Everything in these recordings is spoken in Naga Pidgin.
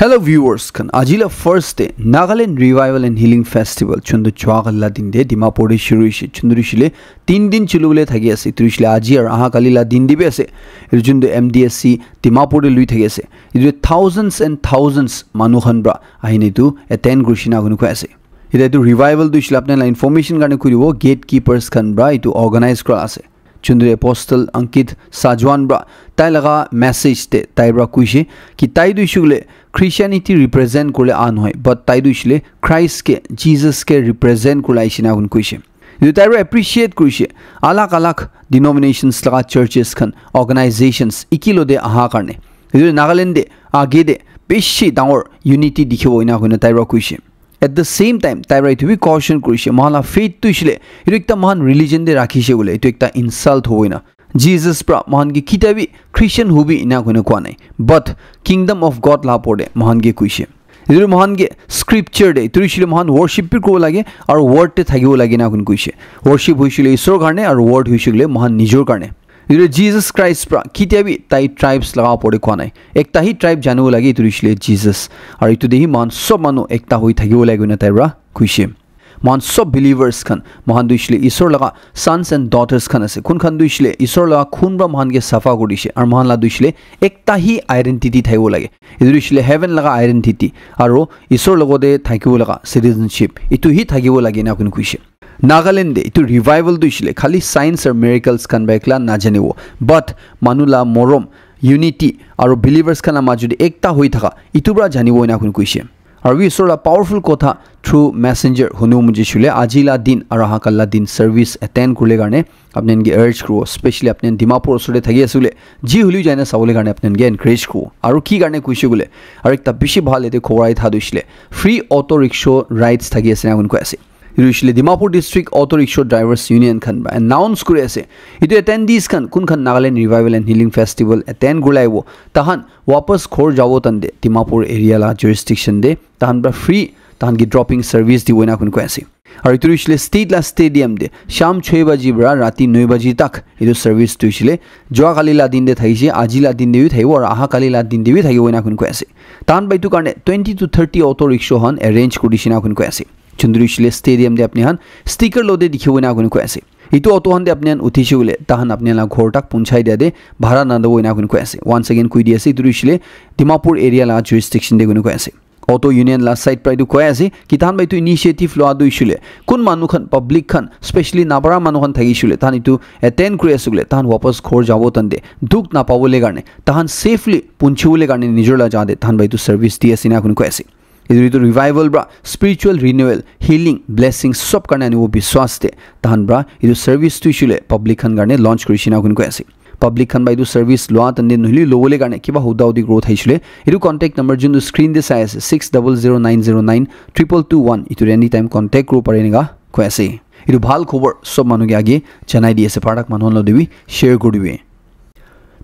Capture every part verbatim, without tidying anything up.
Hello viewers khan, aji la first day Nagaland Revival and Healing Festival chundu chua kali la din de Dimapur de shuru hoishe. Chundu hoishile tin din chulubole thaki ase. Itu hoishile aji aru aha kali la din de bi ase. Itu chundu M D S C Dimapur de lui thaki ase. Itu thousands and thousands manu khan pra ahine itu attend kurishina kuni koi ase. Ite itu revival tu hoishile apni la information karne kuribo, gatekeepers khan pra itu organize kura ase. Chundri Apostle Ankit Sajwan pra tai laga message te tai pra kuishe ki tai tu hoishe koile Christianity represent kule a nohoi, but tai tu hoishe koile Christ ke, Jesus ke represent kula aishe na kun kuishe. Etu tai pra appreciate kuishe alag alag denominations laga churches khan, organizations ikilo de aha karne. Etu Nagaland de age de bishi dangor unity dikhibo ina koina tai pra kuishe. At the same time, tai pra etu bi caution kurishe, mohan la faith tu hoishe le, etu ekta mohan religion de rakhishe koile, etu ekta insult hobo ina. Jesus pra mohan ke kitia bi Christian hobi ina koina koa nai. But Kingdom of God la opor de mohan ke kuishe. Etu mohan ke scripture de, etu hoishe le mohan worship bi kuribo lage, aru word te thakibo lage ina koina kuishe. Worship hoishe le Isor karne, aru word hoishe le mohan nijor karne. Etu Jesus Christ pra kitia bi tai tribes laga opor de koa nai. Ekta hi tribe janibo lage, etu hoishe le Jesus. Aru etu de hi mohan sob manu ekta hoi thakibo lage koina tai pra kuishe. Mohan sob believers khan, mohan tu hoishe le Isor laga sons and daughters khan ase. Kun khan tu hoishe le Isor laga khun pra mohan ke safa kuri dishe. Aru mohan la tu hoishe le ekta hi identity thakibo lage. Etu tu hoishe le heaven laga identity. Aru Isor logote thakibo laga citizenship. Etu hi thakibo lage ina kun kuishe. Nagaland de etu revival tu hoishe le khali signs or miracles khan pra ekla najanibo. But manu la morom, unity, aru believers khan la majot de ekta hoi thaka, etu pra janibo ina kun kuishe. Aru bi Isor la powerful kotha through messenger hunu muji shule aji la din aru aha kal la din service attend kurle karne apni khan ke urge kuro, specially apni khan Dimapur osor de thaki ase bole, ji huli jaina sabole karne apni khan ke encourage kuro. Aru ki karne kuishe bole, aru ekta bishi bhal ete khobor ai tha tu hoishe le, free auto rickshaw rides thaki ase na kun koi ase. Etu hoishe le Dimapur District Auto Rickshaw Drivers Union khan pra announce kuri ase. Etu attendees khan kun khan Nagaland Revival and Healing Festival attend kurle aibo, tahan wapas ghor jabo tande Dimapur area la jurisdiction de tahan pra free tahan ki dropping service dibo ina kun koi ase. Aru etu hoishe le state la stadium de sham chhe baji pra rati noi baji tak etu service tu hoishe le jua kali la din de thakishe, aji la din de bi thakibo aru aha kali la din de bi thakibo ina kun koi ase. Tahan pra etu karne twenty to thirty auto rickshaw khan arrange kuri dishe na kun koi ase. Chundri hoishe le stadium de apni khan sticker lo de dikhibo ina kun koi ase. Etu auto khan de apni khan uthishe koile, tahan apni khan la ghor tak punchai dia de bhara nadibo ina kun koi ase. Once again koi di ase, etu hoishe le Dimapur area la jurisdiction de kun koi ase. Auto union la side pra etu koi ase ki tahan pra etu initiative loa tu hoishe le kun manu khan, public khan, specially nabara manu khan thakishe le, tahan etu attend kuri ase koile, tahan wapas ghor jabo tande dukh napabole karne, tahan safely punchibole karne nijor la jaga de tahan pra etu service di ase ina kun koi ase. Etu, etu revival pra spiritual renewal, healing, blessing sob karne anibo biswas de tahan pra etu service tu hoishe le public khan karne launch kurishe na kun koi ase. Public khan pra etu service loa tande nohile lobole karne kiba huda hudi kuro thaishe le, etu contact number juntu screen de sai ase, six double zero nine zero nine triple two one, etu de anytime contact kuro pare eneka koi ase. Etu bhal khobor sob manu ke age janai di ase, parak manu khan lo de bi share kuri dibi.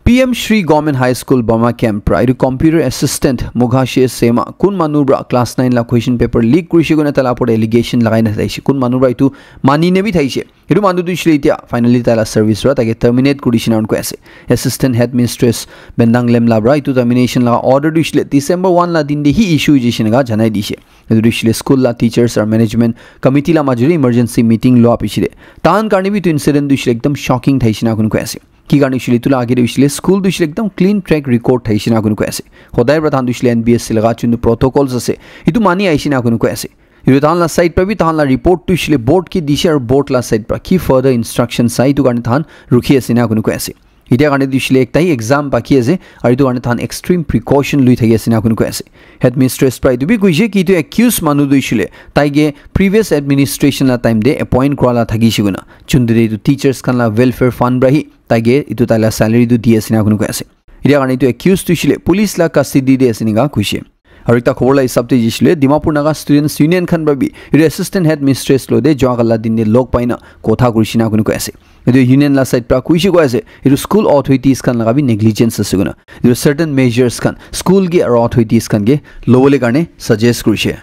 P M Shri Government High School Bama Camp pra etu computer assistant Mughashe Sema kun manu pra class nine la question paper leak kurishe koina tai la opor de allegation lagai na thaishe. Kun manu pra etu mani ne bi thaishe. Etu manu tu hoishe le etia finally tai la service pra tai ke terminate kuri dishe na koi ase. Assistant headmistress Bendang Lemla pra etu termination la order tu hoishe le December one la din de hi issue hoishe eneka janai dishe. Etu tu hoishe le school la teachers aru management committee la majot de emergency meeting loa piche de tahan karne bi etu incident tu hoishe le ekdam shocking thaishe na kun koi ase. Ki karne hoishe le etu la age de hoishe le school tu hoishe le ekdam clean track record thaishe na kun koi ase. Hodai pra tahan tu hoishe le N B S C laga chuntu protocols ase, etu mani aishe na kun koi ase. Etu tahan la side pra bi tahan la report tu hoishe le board ke dishe aru board la side pra ki further instruction sai etu karne tahan rukhi ase na kun koi ase. Etia karne tu hoishe le ekta hi exam baki ase aru etu karne tahan extreme precaution lui thaki ase na kun koi ase. Headmistress pra etu bi kuishe ki etu accused manu tu hoishe le tai ke previous administration la time de appoint kura la thakishe koina. Chuntu de etu teachers khan la welfare fund pra hi tai ke etu tai la salary tu di ase na kun koi ase. Etia karne etu accused tu hoishe le police la custody de ase eneka kuishe. Aru ekta khobor la hisab te jaishe le Dimapur Naga Students Union khan pra bi etu assistant headmistress lo de jua kali la din de log pai na kotha kurishe na kuni koi ase. Etu union la side pra kuishe koi ase, etu school authorities khan laga bi negligence ase koina. Etu certain measures khan school ke aru authorities khan ke lobole karne suggest kurishe.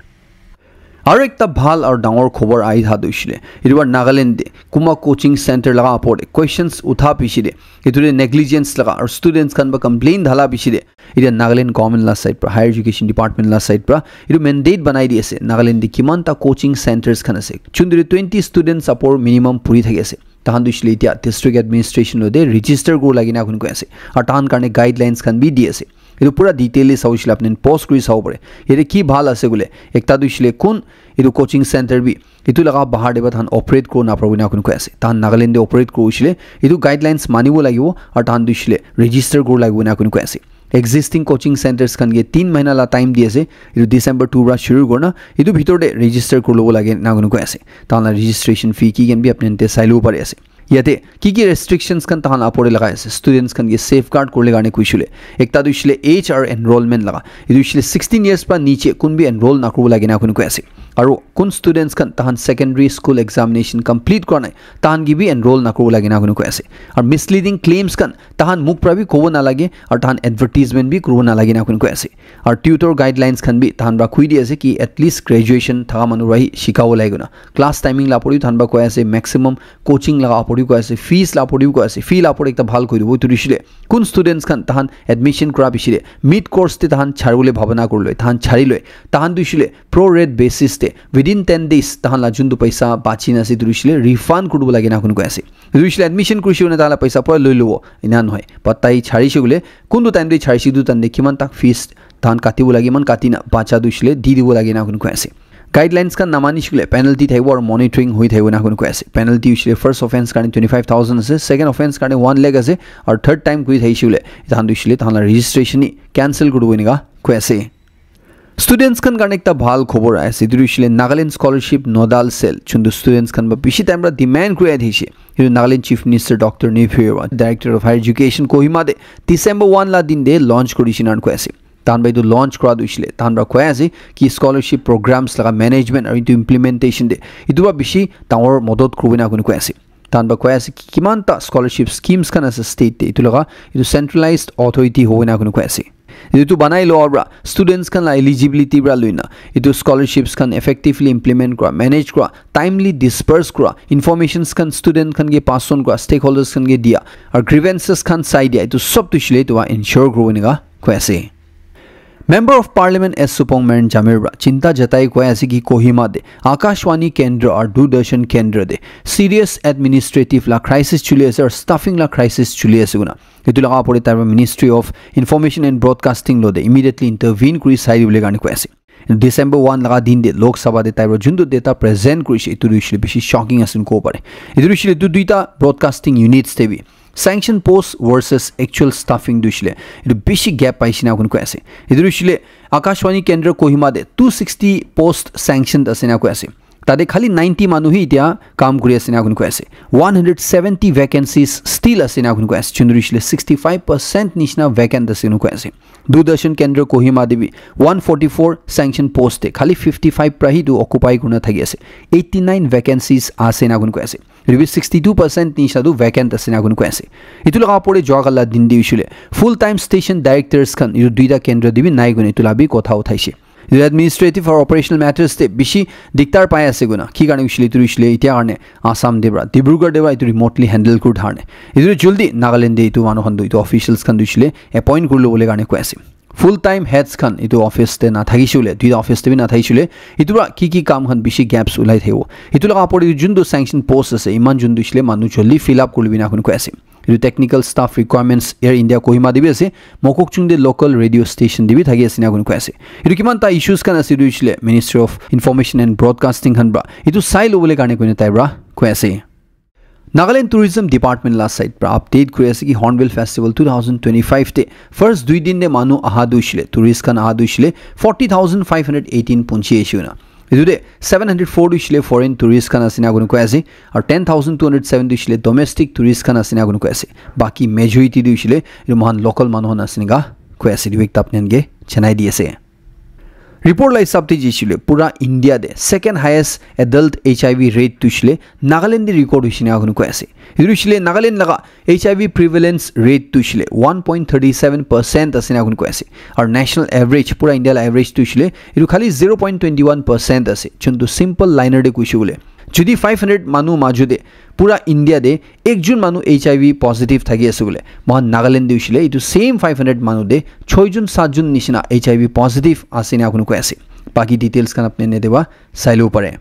Aru ekta bhal aru dangor khobor ahi tha tu hoishile, etu para Nagaland te kunba coaching center laga opor te questions utha piche te, etu te negligence laga aru students khan para complain dhala piche te, etia Nagaland government la side para, higher education department la side para etu mandate banai di ase, Nagaland te kiman ta coaching centers khan ase, chundri twenty students apor minimum puri thaki ase, tahan tu hoishile etia district administration lo te register kuri lagi na koi ase, aru tahan karne guidelines khan bi di ase. Etu pura detail te sabo hoishile apni post kuri sabo pare. Yate ki bhal ase koile, ekta tu hoishile kun etu coaching center bi etu laga bahar te para tahan operate kuri na paribo na koi ase. Tahan Nagaland te operate kuri hoishile etu guidelines manibo lagibo aru tahan tu hoishile register kuri lagibo na koi ase. Existing coaching centers khan ke tin mahina la time di ase. Etu December two para shuru kuri na etu bhitor te register kuri lobo lage na koi ase. Tahan la registration fee ki khan bi apni te sai lobo pari ase. Yate ki ki restrictions khan tahan apor te lagai ase, students khan ke safeguard kurle karne kuishile, ekta tu hoishile age aru enrollment laga, etu hoishile sixteen years para niche kun bi enroll nakuribo lage na koi ase. Aru kun students khan tahan secondary school examination complete kura nai, tahan ke bi enroll nakuribo lage na koi ase. Aru misleading claims khan tahan mukh para bi kobo nalage, aru tahan advertisement bi kuribo nalage na koi ase. Aru tutor guidelines khan bi tahan para koi di ase ki at least graduation thaka manu para hi shikabo lage na. Class timing la opor te tahan para koi ase, maximum coaching laga opor te koi ase, fees la opor te koi ase, fee la opor te ekta bhal koi dibo, etu tu hoishile kun students khan tahan admission kura piche te mid course te tahan chari bole bhabana kuri loi, tahan chari loi, tahan tu hoishile pro rate basis te within ten days tahan la juntu paisa bachi na ase, etu tu hoishile refund kuri dibo lage na koi ase. Etu tu hoishile admission kurishe koile tahan la paisa pura loi lobo, ena nohoi. But tai charishe koile, kuntu time te charishe, etu time te kiman tak fees tahan katibo lage, iman kati na bacha tu hoishile di dibo lage na koi ase. Guidelines khan namani shikile penalty thakibo aru monitoring hoi thakibo na koi ase. Penalty hoishile first offense karne twenty five thousand ase, second offense karne one lakh ase, aru third time kuri thakishe koile tahan tu hoishile tahan la registration ni cancel kuri dibo enika koi ase. Students khan karne ekta bhal khobor ahi ase, etu tu hoishile Nagaland Scholarship Nodal Cell, chuntu students khan para bishi time para demand kuri ahi thakishe. Etu Nagaland Chief Minister Doctor Neiphiu Rio, Director of Higher Education Kohima te December one la din te launch kuri dishi na koi ase. Tahan para etu launch kura tu hoishile tahan para koi ase ki scholarship programs laga management aru etu implementation te etu para bishi dangor modot kuribo na koi ase. Tahan para koi ase ki kiman ta scholarship schemes khan ase state te, etu laga etu centralized authority hobo na koi ase. Etu banai lo para students khan la eligibility para loina etu scholarships khan effectively implement kura, manage kura, timely disperse kura, informations khan student khan ke pass on kura, stakeholders khan ke dia, aru grievances khan sai dia, etu sob tu hoishile etu para ensure kuribo enika koi ase. Member of Parliament S Supong Marin Jamir para chinta jatai koi ase ki Kohima te Akashvani Kendra aru Doordarshan Kendra te serious administrative la crisis chuli ase aru staffing la crisis chuli ase koi na. Etu laga opor te tai para Ministry of Information and Broadcasting lo te immediately intervene kuri sai dibole karne koi ase. December one laga din te Lok Sabha te tai para juntu data present kurishe, etu tu hoishile bishi shocking ase kobo pare. Etu tu hoishile etu duita broadcasting units te bi sanction post versus actual staffing tu hoishile etu bishi gap paishe na koi ase. Etu tu hoishile Akashvani Kendra Kohima te two sixty post sanctioned ase na koi ase. Tate khali ninety manu hi etia kam kuri ase na koi ase. One hundred seventy vacancies still ase na koi ase. Chuntu hoishile sixty five percent nishina vacant ase na koi ase. Doordarshan Kendra Kohima te bi one forty four sanction post te khali fifty five para hi tu occupy kurina thaki ase. Eighty nine vacancies ase na koi ase. Etu bi sixty two percent nishina tu vacant ase na koi ase. Etu laga opor te jua kala din te hoishile full time station directors khan etu duita kendra te bi nai koi etu la bi kotha uthaishe. Etu administrative aru operational matters te bishi diktar pai ase koi na. Ki karne hoishile etu hoishile etia karne Assam te para, Dibrugarh te para etu remotely handle kuri thakane. Etu tu jaldi Nagaland te etu manu khan tu etu officials khan tu hoishile appoint kuri lobole karne koi ase. Full time heads khan etu office te na thakishe hoile, duita office te bi na thakishe hoile, etu para ki ki kam khan bishi gaps ulai thakibo. Etu laga opor te juntu sanction post ase, iman juntu hoishile manu jaldi fill up kuri lobi na koi ase. Etu technical staff requirements Air India Kohima te bi ase, Mokokchung te local radio station te bi thaki ase na koi ase. Etu kiman ta issues khan ase etu hoishile Ministry of Information and Broadcasting khan para etu sai lobole karne koi na tai para koi ase. Nagaland Tourism Department la side para update kuri ase ki Hornbill Festival two thousand twenty-five te first dui din te manu aha tu hoishile, tourist khan aha tu hoishile forty thousand five hundred eighteen punchi ase na. Etu te seven hundred four tu hoishile foreign tourist khan ase na koi ase, aru ten thousand two hundred seven tu hoishile domestic tourist khan ase na koi ase. Baki majority tu hoishile etu mohan local manu khan ase na koi ase, etu ekta apni khan ke janai di ase. Report la hisab te jisile pura India de second highest adult H I V rate tu shile Nagaland de record hoishe na koi ase. Etu shile Nagaland laga H I V prevalence rate tu shile one point thirty seven percent ase na koi ase. Aru national average, pura India la average tu shile etu khali zero point twenty one percent ase. Chuntu simple liner de kuishe bole, jodi five hundred manu majo de pura India de ekjon manu H I V positive thaki ase bole, mohan Nagaland de hoishile etu same five hundred manu de choi jon sat jon nishina H I V positive ase ena koi ase. Baki details khan apni ne deba sai lo pare.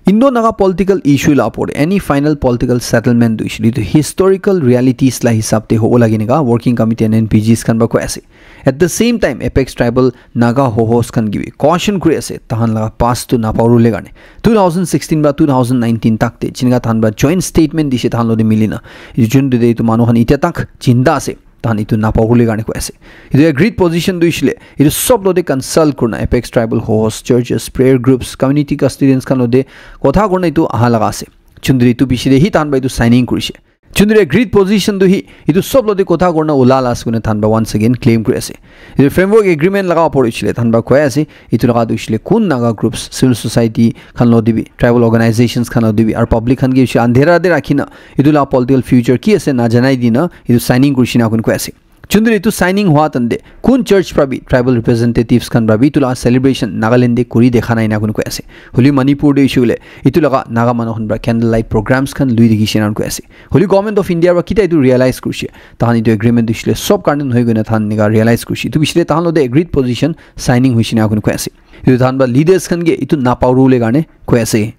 Indo Naga political issue la opor any final political settlement tu hoishile etu historical realities la hisab te hobo lage nika working committee and N P Gs khan ba koi ase. At the same time, Apex Tribal Naga Hohos khan ki bi caution kuri ase, tahan laga pass tu napaurule karne. Two thousand sixteen ba two thousand nineteen tak te, jinka tahan ba joint statement dishe tahan lode milina. Etu jun tu de etu manu khan itya tak jinda ase, tahan etu napaurule karne koi ase. Etu agreed position tu ishile, etu sob lode consult kurna Apex Tribal Hohos, churches, prayer groups, community custodians khan lode kotha kurna etu aha laga ase. Chundri tu bishi de hi tahan ba etu signing kurishe. Chundri agreed position tu hi, etu sob lode kotha kurna ulala ase kune tahan ba once again claim kuri ase. Etu framework agreement laga opor ishile tahan ba koi ase, etu laga tu ishile kun Naga groups, civil society khan lo dibi, tribal organizations khan lo dibi, aru public khan ke ishile andhera de rakhina, etu la political future ki ase na janai dina, etu signing kurishina kune koi ase. Chundri etu signing hua tande, kun church pra bi, tribal representatives khan pra bi, etu la celebration Nagaland de kuri dekha nai na kune koi ase. Holi Manipur de ishile, etu laga Naga manu khan pra candle light programs khan lui dekhi shina koi ase. Holi Government of India ba kita etu realize kurishe. Tahan etu agreement tu ishile sob karne nohoi koina tahan nika realize kurishe. Etu bishile tahan lode agreed position signing hoishe na koi ase. Etu tahan ba leaders khan ke etu napaurule karne koi ase.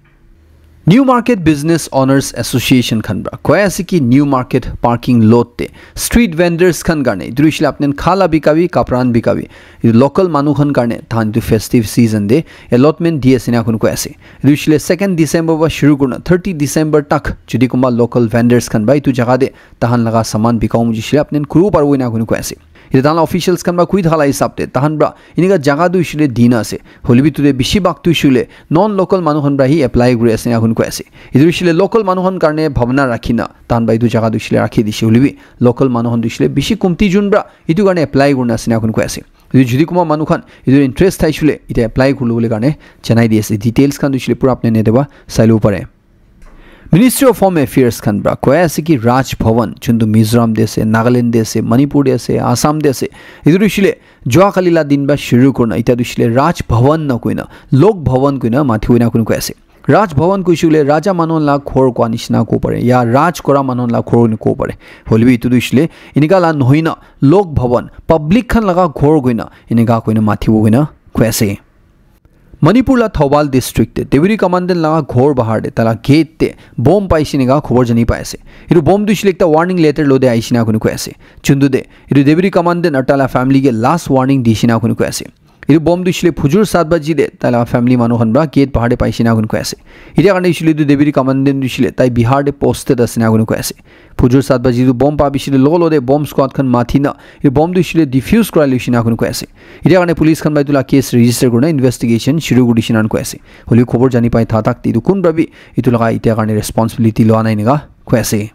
New Market Business Owners Association khan pra koi ase ki New Market parking lot te street vendors khan karne etu ishile apnen khala bikabi, kapran bikabi, etu local manu khan karne tahan etu festive season de allotment di ase na koi ase. Etu ishile second December ba shuru kurna thirty December tak jodi kumba local vendors khan ba etu jaga de tahan laga saman bikau muji shile apnen kuru parbo ena koi ase. Etu tahan la officials khan ba kui thala hisab te tahan pra enika jaga tu ishile dina ase. Holi bi tu de bishi bak tu ishile non local manu khan pra hi apply kuri ase ena koi ase. Etu ishile local manu khan karne bhabna rakhina tahan ba etu jaga tu ishile rakhi dishe holi bi local manu khan tu ishile bishi kumti jun pra etu karne apply kurna ase ena koi ase. Etu jodi kumba manu khan etu interest thai shile etu apply kuribole karne janai di ase. Details khan tu ishile pura apni ne deba sai lo pare. Ministry of Home Affairs khan pra koi ase ki Raj Bhavan, chuntu Mizoram de ase, Nagaland de ase, Manipur de ase, Assam de ase. Etu tu ishile jua kali la din ba shuru kurna, ita tu ishile Raj Bhavan na koina, Lok Bhavan koina mati hoina koi ase. Raj Bhavan kuishe bole raja manu la ghor kua nishina ko pare, ya raj kora manu la ghor ni ko pare. Holi bi etu tu ishile enika la nohoi na Lok Bhavan, public khan laga ghor koina, enika koina mati bo koina koi ase. Manipur la Thoubal district te Deputy Commandant laga ghor bahar te tala gate te bomb paishe nika khobor jani pai ase. Etu bomb tu ishile ekta warning letter lo de aishe na koi koi ase. Chuntu de etu Deputy Commandant aru tala family ke last warning dishe na koi koi ase. Etu bomb tu ishile phujur saat baji de tala family manu khan pra gate bahar te paishe na koi koi ase. Etia karne ishile tu Deputy Commandant tu ishile tai Bihar te posted ase na koi koi ase. Phujur saat baji tu bomb pa bishile logo logo de bomb squad khan mathi na, etu bomb tu ishile defuse kura luishe na koi koi ase. Etia karne police khan ba etu la case register kurina investigation shuru kuri dishe na koi ase. Holi khobor jani pai tha tak etu kun pra bi etu laga etia karne responsibility loa nai nika koi ase.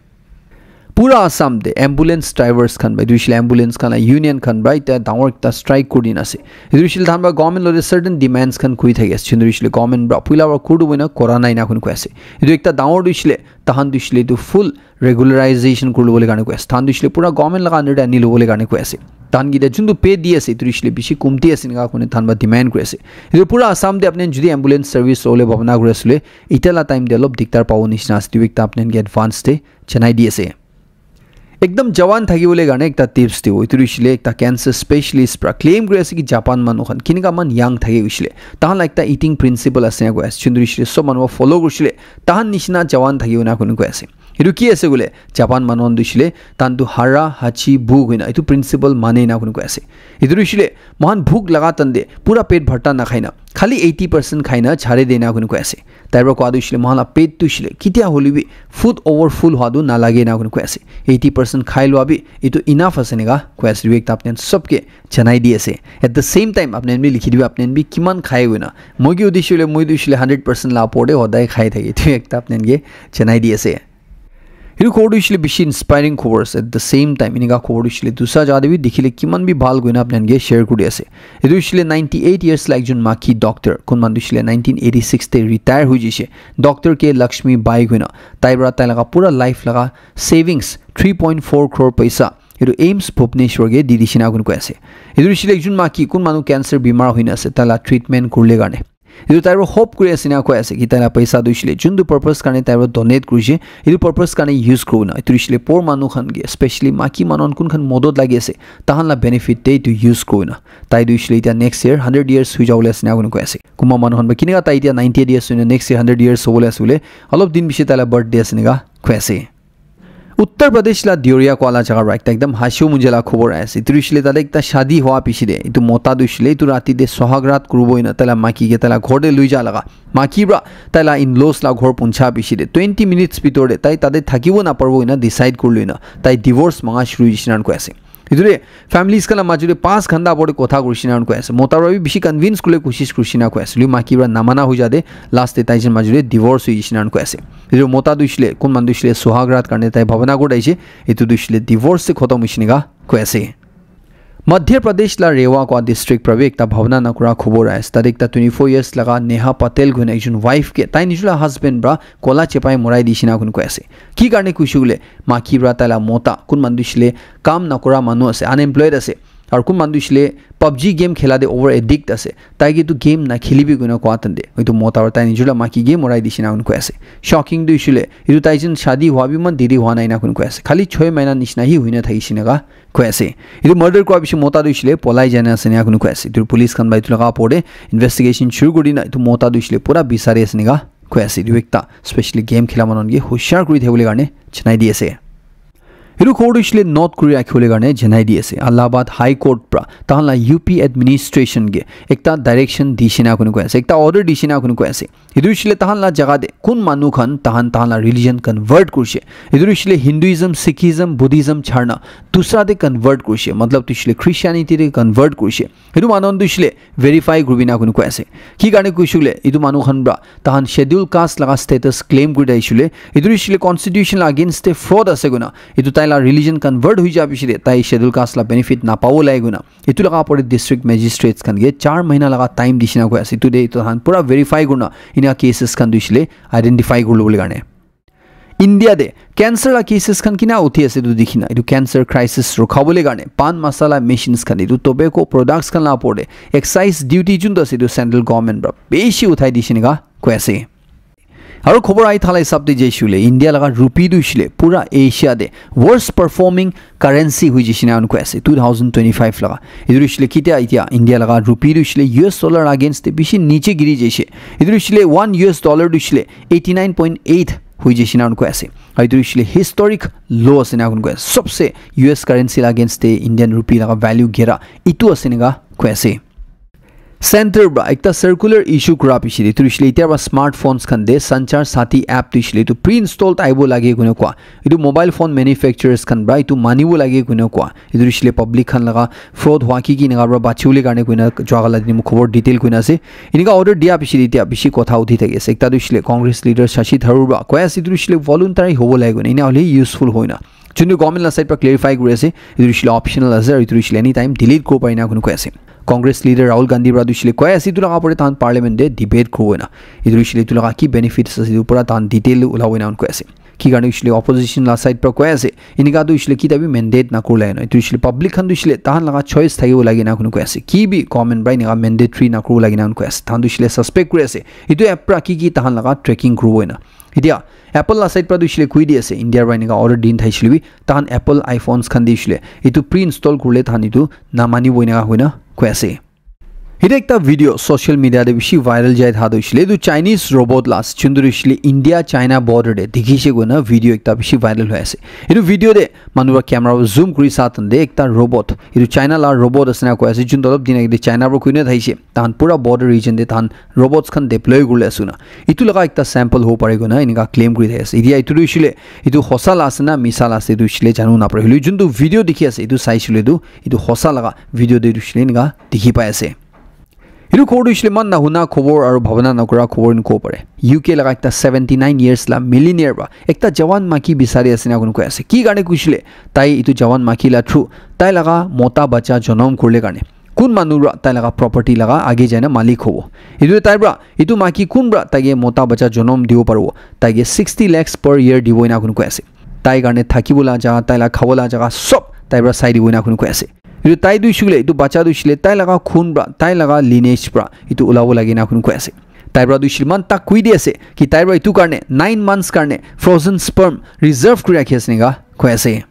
Pura Assam de ambulance drivers khan ba etu ishile ambulance khan la union khan ba etia dangor ekta strike kuri dina ase. Etu ishile tahan ba government lo de certain demands khan kuri thaki ase. Chundri ishile government pra puila pra kuru boina kora nai na koi koi ase. Etu ekta dangor tu ishile tahan tu ishile etu full regularization kuri lobole karne koi ase. Tahan tu ishile pura government laga under te ani lobole karne koi ase. Tahan kita juntu pay di ase, etu ishile bishi kumti ase nika koi tahan ba demand kuri ase. Etu pura Assam te apni jodi ambulance service lobole bhabna kuri asile, ita la time te olop diktar pabo nishina ase. Etu ekta apni ke advance te janai di ase. Ekdam jawan thaki bole karne ekta tips dibo. Etu ishile ekta cancer specialist pra claim kuri ase ki Japan manu khan kinika man young thaki hoishile. Tahan la ekta eating principle ase na koi ase. Chundri ishile sob manu follow kurishile. Tahan nishina jawan thaki hoina koi koi ase. Etu ki ase koile, Japan manu khan tu hoishile, tahan tu hara, hachi, bu koina, etu principle mane na koi koi ase. Etu tu hoishile, moikhan bhuk laga time te, pura pet bharta nakhai na, khali eighty percent khai na chhari de na koi koi ase. Tai para koa tu hoishile, moikhan la pet tu hoishile, ketia hole bi food over full hua tu nalage na koi koi ase. Eighty percent khai lua bi, etu enough ase neka koi ase, etu ekta apni khan sob ke janai di ase. At the same time, apni khan bi likhi dibi, apni khan bi kiman khai koina. Moi ke udishe hoile, moi tu hoishile hundred percent la opor te hodai khai thake. Etu ekta apni khan ke janai di ase. Etu khobor tu hoishe le bishi inspiring khobor ase. At the same time, enika khobor tu hoishe le dusra jaga te bi dikhile kiman bi bhal koina apni khan ke share kuri ase. Etu hoishe le ninety eight years la ekjon maki doctor, kun manu tu hoishe le nineteen eighty six te retire hoi jaise. Doctor K Lakshmi Bai koina, tai para tai laga pura life laga savings three point four crore paisa etu AIIMS Bhubaneswar ke di dishina koi koi ase. Etu hoishe le ekjon maki kun manu cancer bimar hoina ase, tai la treatment kurle karne. Etu tai para hope kuri ase na koi ase ki tai la paisa tu hoishe le juntu purpose karne tai para donate kurishe, etu purpose karne use kurina. Etu hoishe le poor manu khan ke, especially maki manu khan kun khan modot lagi ase, tahan la benefit te etu use kurina. Tai tu hoishe le etiya next year hundred years hoi jabole ase na koi ase. Kunba manu khan ba kineka tai etiya ninety eight years hoina next year hundred years hobole ase bole, olop din piche tai la birthday ase neka koi ase. Uttar Pradesh la Deoria koa la jaga para ekta ekdam hasibo monja la khobor ahi ase. Etu hoishe le tate ekta shadi hua piche te, etu mota tu hoishe le etu rati te sohag rat kuribo ena tai la maki ke tai la ghor te lui ja laga, maki para tai la in-laws la ghor puncha piche te twenty minutes bitor te tai tate thakibo naparibo ena decide kuri loina tai divorce manga shuru hoishe na koi ase. Etu te families khan la majo te paanch ghanta opor te kotha kurishe na koi ase. Mota para bi bishi convince kuribole koshish kurishe na koi ase. Lui maki para namana hoi ja te last te tai jon majo te divorce hoishe na koi ase. Etu mota tu hoishe le kun manu tu hoishe le sohag rat karne tai bhabana kuri thakishe. Etu tu hoishe le divorce te khotom hoishe neka koi ase. Madhya Pradesh la Rewa koa district para bi ekta bhabana nakura khobor ahi ase. Tate ekta twenty four years laga Neha Patel koina ekjon wife ke tai nijor la husband para kola chepai morai dishina koi koi ase. Ki karne koishe koile maki para tai la mota kun manu tu hoishe le kam nakura manu ase, unemployed ase. Aru kun manu tu hoishe le PUBG game khela te over addict ase. Tai ke etu game na khelibi koina koa tante, etu mota para tai nijor la maki ke morai dishina koi koi ase. Shocking tu hoishe le etu tai jon shadi hua bi iman deri hua nai na koi koi ase. Khali choi mahina nishina hi hoina thakishe neka koi ase. Etu murder kura piche mota tu hoishe le polai jai na ase neka koi koi ase. Etu police khan para etu laga opor te investigation shuru kuri dina etu mota tu hoishe le pura bisari ase neka koi ase. Etu ekta specially game khela manu khan ke hoshiar kuri thakibole karne janai di ase. Etu khobor tu hoishe le note kuri rakhibole karne janai di ase. Allahabad High Court para tahan la U P administration ke ekta direction dishina koi koi ase, ekta order dishina koi koi ase. Etu hoishe le tahan la jaga te kun manu khan tahan tahan la religion convert kurishe. Etu hoishe le Hinduism, Sikhism, Buddhism chharna dusra te convert kurishe. Matlab tu hoishe le Christianity te convert kurishe. Etu manu khan tu hoishe le verify kuribi na koi koi ase. Ki karne koishe koile etu manu khan para tahan schedule caste laga status claim kuri thakishe koile etu hoishe le constitution la against te fraud ase koina, etu tai la religion convert hoi ja piche te tai schedule caste la benefit napabo lage koina etu laga opor te district magistrates khan ke char mahina laga time dishina koi ase. Etu te etu khan pura verify kurina ena cases khan tu hoishe le identify kuri lobole karne. India te cancer la cases khan kina uthi ase etu dikhina, etu cancer crisis rukhabole karne pan masala machines khan, etu tobacco products khan la opor te excise duty juntu ase etu central government para bishi uthai dishina koi ase. Aru khobor ahi thala hisab te jaishe koile India laga rupee tu hoishe le pura Asia te worst performing currency hoi jaishe na koi ase two thousand twenty-five laga. Etu tu hoishe le ketia etia India laga rupee tu hoishe le U S dollar against te bishi niche giri jaishe. Etu tu hoishe le one U S dollar tu hoishe le eighty nine point eight hoi jaishe na koi ase. Aru etu tu hoishe le historic low ase na koi ase. Sobse U S currency la against te Indian rupee laga value gera etu ase neka koi ase. Center para ekta circular issue kura piche te etu hoishe le etia para smartphones khan te Sanchar Saathi app tu hoishe le etu pre-installed ahibo lage koina koa. Etu mobile phone manufacturers khan para etu manibo lage koina koa. Etu hoishe le public khan laga fraud hua ki ki eneka para bachibole karne koina jua kala tini moi khobor detail koina ase. Eneka order dia piche te etia bishi kotha uthi thaki ase. Ekta tu hoishe le Congress leader Shashi Tharoor para koi ase etu hoishe le voluntary hobo lage koina, ena hoile useful hoina. Juntu government la side para clarify kuri ase, etu hoishe le optional ase, aru etu hoishe le anytime delete kuribo pare na koi ase. Congress leader Rahul Gandhi para tu hoishe le koi ase, etu laga opor te tahan parliament te debate kuribo na. Etu hoishe le etu laga ki benefits ase, etu pura tahan detail te ulabo na koi ase. Ki karne hoishe le opposition la side para koi ase, eneka tu hoishe le kita bi mandate na kuribole na. Etu hoishe le public khan tu hoishe le tahan laga choice thakibo lage na koi ase. Ki bi government para eneka mandatory na kuribo lage na koi ase. Tahan tu hoishe le suspect kuri ase. Etu app para ki ki tahan laga tracking kuribo na. Etia Apple la side para tu hoishe le koi di ase, India para eneka order din thaishe le bi, tahan Apple iPhones khan tu hoishe le etu pre-install kurile tahan etu namanibo eneka hoina koi ase. Etu ekta video social media te bishi viral jai tha tu hoishe le etu Chinese robot la ase, juntu tu hoishe le India China border te dikhishe koina video ekta bishi viral hoi ase. Etu video te manu para camera para zoom kuri sa tante ekta robot, etu China la robot ase na koi ase, juntu olop din age te China para koina thaishe, tahan pura border region te tahan robots khan deploy kuribole ase na. Etu laga ekta sample hobo pare koina eneka claim kuri thaki ase. Etia etu tu hoishe le etu hosa la ase na misa la ase etu hoishe le janibo napare. Hoile juntu video dikhi ase etu saishe le tu etu hosa laga video te tu hoishe le eneka dikhi pai ase. Etu khobor tu hoishe le iman nahuna khobor aru bhabana nakura khobor ena kobo pare. U K laga ekta seventy nine years la millionaire para ekta jawan maki bisari ase ena koi kena koi ase. Ki karne koishe le, tai etu jawan maki la through tai laga mota bacha jonom kurile karne kun manu para tai laga property laga age jaina malik hobo. Etu tai para, etu maki kun para taike mota bacha jonom dibo paribo, taike sixty lakhs per year dibo ena koi kena koi ase. Tai karne thakibo la jaga, tai la khabo la jaga sob tai para sai dibo ena koi kena koi ase. Etu tai tu hoishe le, etu bacha tu hoishe le, tai laga khun para, tai laga lineage para etu ulabo lage ena koi kena koi ase. Tai para tu hoishe le iman tak koi di ase ki tai para etu karne nine months karne frozen sperm reserve kuri rakhi ase ena koi ase.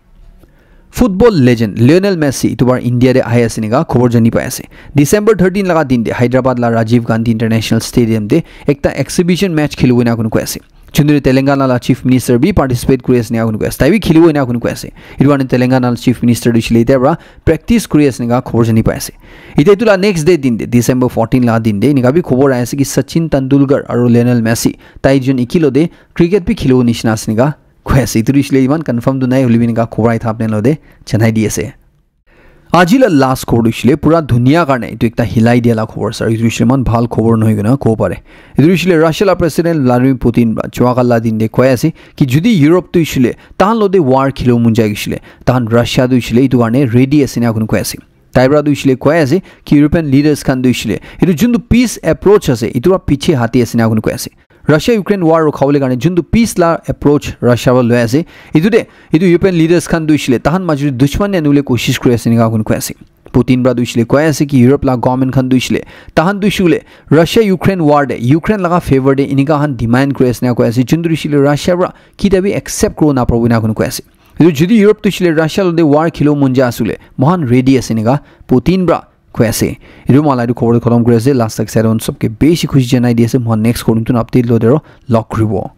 Football legend Lionel Messi etu bar India te ahi ase ena khobor jani pai ase. December thirteen laga din te Hyderabad la Rajiv Gandhi International Stadium te ekta exhibition match khelibo ena koi kena koi ase. Chundri Telangana la Chief Minister bi participate kuri ase ena koi kena koi ase. Tai bi khelibo ena koi kena koi ase. Etu karne Telangana la Chief Minister tu hoishe le etia para practice kuri ase ena khobor jani pai ase. Etia etu la next day din te December fourteen laga din te ena bi khobor ahi ase ki Sachin Tendulkar aru Lionel Messi tai jon ekilog te cricket bi khelibo nishina ase ena koi ase. Etu tu hoishe le iman confirm tu nai, hoile bi ena khobor ahi thaka apni khan logot te janai di ase. Aji la last khobor tu hoishe le pura dunia karne etu ekta hilai dia la khobor ase. Etu hoishe le iman bhal khobor nohoi kena kobo pare. Etu hoishe le Russia la President Vladimir Putin para juakal la din te koi ase ki jodi Europe tu hoishe le tahan logot te war khelibo mon jai hoishe le, tahan Russia tu hoishe le etu karne ready ase ena koi kena koi ase. Tai para tu hoishe le koi ase ki European leaders khan tu hoishe le etu juntu peace approach ase, etu para piche hati ase ena koi kena koi ase. Russia Ukraine war rukhabole karne juntu peace la approach Russia para loi ase. Etu te, etu European leaders khan tu hoishe le tahan major te dushman anibole koshish kuri ase ena koi kena koi ase. Putin para tu hoishe le koi ase ki Europe la government khan tu hoishe le, tahan tu hoishe le Russia Ukraine war te, Ukraine laga favor te ena khan demand kuri ase ena koi ase. Juntu tu hoishe le Russia para kita bi accept kuribo naparibo ena koi kena koi ase. Etu jodi Europe tu hoishe le Russia logot te war khelibo mon jai ase le, moikhan ready ase ena Putin para koi ase. Etu moi la etu khobor tu khatam kuri ase. Last tak saidon sobke bishi khushi janai di ase. Moikhan next khobor tu update logot te aru log kuribo.